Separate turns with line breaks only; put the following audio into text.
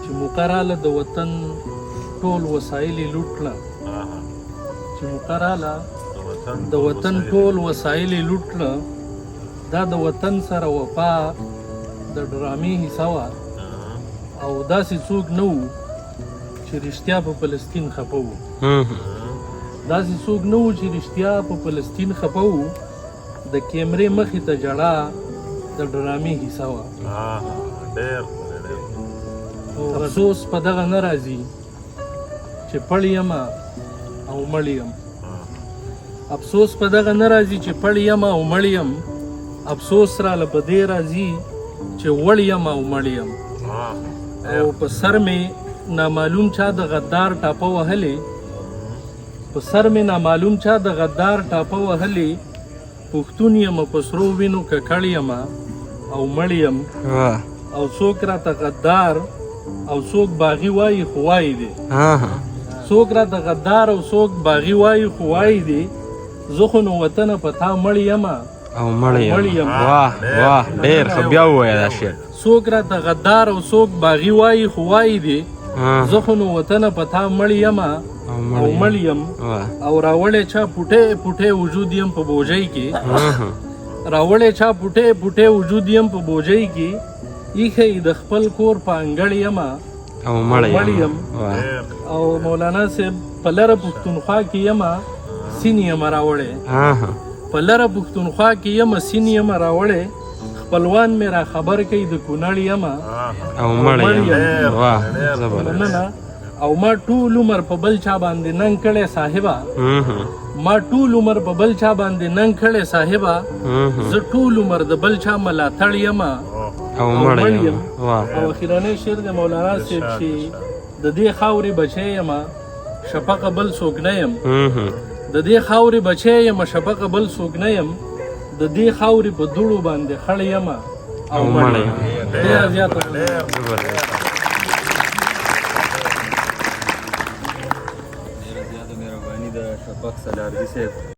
چې موقع راله د وطن ټول وسایل یې لوټ کړه. چې موقع راله د وطن ټول وسایل یې لوټ کړه. دا د وطن سره وفا د ډرامې حصه وه، او داسې څوک نه وو چې رښتیا په فلسطین خفه وو. داسې څوک نه وو چې رښتیا په فلسطین خفه وو. د کیمرې مخې ته ژړا د ډرامې حصه وه. افسوس په دغه نه راځي چې پړ یم او مړ یم. افسوس په دغه نه راځي چې پړ یم او مړ یم. افسوس راله په دې راځي چې وړ یم او مړ یم. او په سر مې نامعلوم چا د غدار ټاپه وهلې، په سر مې نامعلوم چا د غدار ټاپه وهلې. پښتون یم، په سرو وینو ککړ یم او مړ یم. او څوک راته غدار او څوک باغي وایي خو وایي دی. څوک راته غدار او څوک باغي وایي خو وایي دی، زه خو نو وطنه په تا مړ یم
او مړ یم. واه واه، ډېر ښه. بیا ووایه دا شعر.
څوک راته غدار او څوک باغي وایي خو وایي دی، زه خو نو وطنه په تا مړ یم او مړ یم. او راوړی چا پوټی پوټی وجود یم په بوجۍ کې، راوړی چا پوټی پوټی وجود یم په بوجۍ کې، ایښی د خپل کور په انګړ یم
او مړ یم.
او مولانا صاحب، په لره پښتونخوا کې یم سین یم راوړی، په لره پښتونخوا کې یم سین یم راوړی، خپلوان مې را خبر کوي د کونړ یم
او مړ یم. واه زبردست.
او ما ټول عمر په بل چا باندې ننګ کړی صاحبه، ما ټول عمر په بل چا باندې ننګ کړی صاحبه، زه ټول عمر د بل چا ملاتړ یم
او مړ یم.
او اخیرنی شعر د مولانا صاحب چې د دې خاورې بچی یم شفقه بل څوک نه یم، د دې خاورې بچی یم شفقه بل څوک نه یم، د دې خاورې په دوړو باندې خړ یم او مړ یم. ډېره زیاته
مهرباني د شفق سلارزي صاحب.